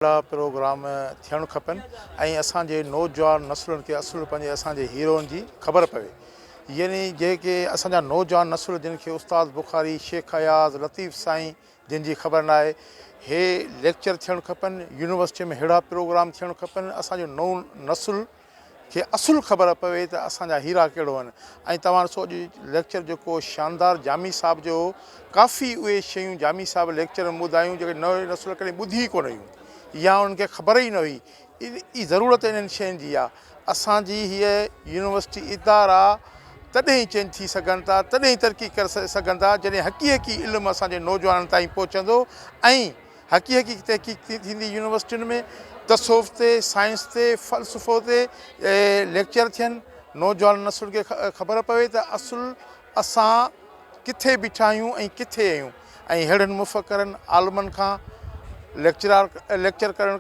اهڙا پروگرام ٿيڻ کپن ۽ اسان جي نوجوان نسلن کي اصل پنهنجي اسان جي هيروئن جي خبر پوي يعني جيڪي اسان جا نوجوان نسل جن کي استاد بخاري شيخ اياز لطيف سائين جن جي خبر ناهي هي ليڪچر ٿيڻ کپن يونيورسٽي ۾ ههڙا پروگرام ٿيڻ کپن اسان جو نئون نسل کي اصل خبر پوي ته اسان جا هيرا ڪهڙو آهن ۽ توهان ڏسو اڄ ليڪچر جيڪو شاندار جامي صاحب جو هو ڪافي اهي شيون جامي صاحب ليڪچر ۾ ٻڌايون جيڪي نئين نسل ڪڏهن ٻڌي ئي ڪونه هيون يا انهن کي خبر ئي نه هئي اي ضرورت انهن شين جي آهي اسان جي هيء يونيورسٽي ادارا تڏهن ئي چينج ٿي سگهن ٿا تڏهن ئي ترقي ڪري سگهن ٿا جڏهن حقيقي علم اسان جي نوجوانن تائين پهچندو ۽ حقي حقيقي تحقيق ٿيندي يونيورسٽين ۾ تصوف تي، سائنس تي، فلسفو تي ليڪچر ٿين، نوجوان نسل کي خبر پوي ته اصل اسان ڪٿي بيٺا آهيون ۽ ڪٿي آهيون ۽ ههڙن مفڪرن عالمن کان ليڪچرار ليڪچر ڪرڻ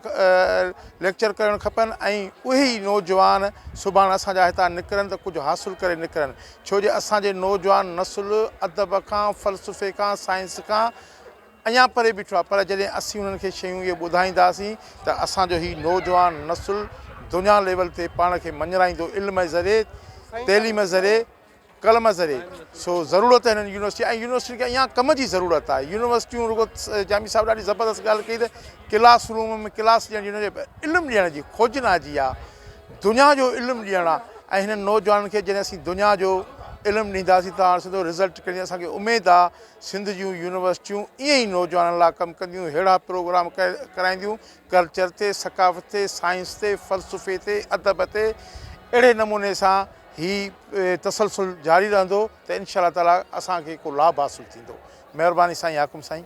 ليڪچر ڪرڻ کپن ۽ اهي ئي نوجوان سڀاڻ اسان جا هتان نڪرن ته ڪجهه حاصل ڪري نڪرن ڇو جو اسان جي نوجوان نسل ادب کان فلسفي کان سائنس کان اڃا پري بيٺو آهي پر جڏهن اسين انهن کي شيون اهي ٻڌائينداسين ته اسان جو هي نوجوان نسل دنيا ليول تي پاڻ کي مڃرائيندو علم ذريعي تعليم ذريعي قلم ذريعي سو ضرورت هنن يونيورسٽي ۽ يونيورسٽين کي اڃا ڪم جي ضرورت آهي يونيورسٽيون رڳو جامي صاحب ڏاڍي زبردست ڳالهه ڪئي ته ڪلاس روم ۾ ڪلاس ڏيڻ جي نه علم ڏيڻ جي کوجنا جي آهي دنيا جو علم ڏيڻ آهي ۽ هنن نوجوانن کي جڏهن اسين دنيا جو علم ڏينداسين ته هاڻ سڌو رزلٽ ڪڍي اسان کي اميد آهي سنڌ جون يونيورسٽيون ائين ئي نوجوانن لاء ڪم ڪنديون، ههڙا پروگرام ڪرائينديون، ڪلچر تي، ثقافت تي، سائنس تي، فلسفي تي، ادب تي، اهڙي نموني سان هي تسلسل جاري رهندو ته انشاء الله تعاليٰ اسان کي ڪو لاڀ حاصل ٿيندو. مهرباني سائين حاڪم سائين.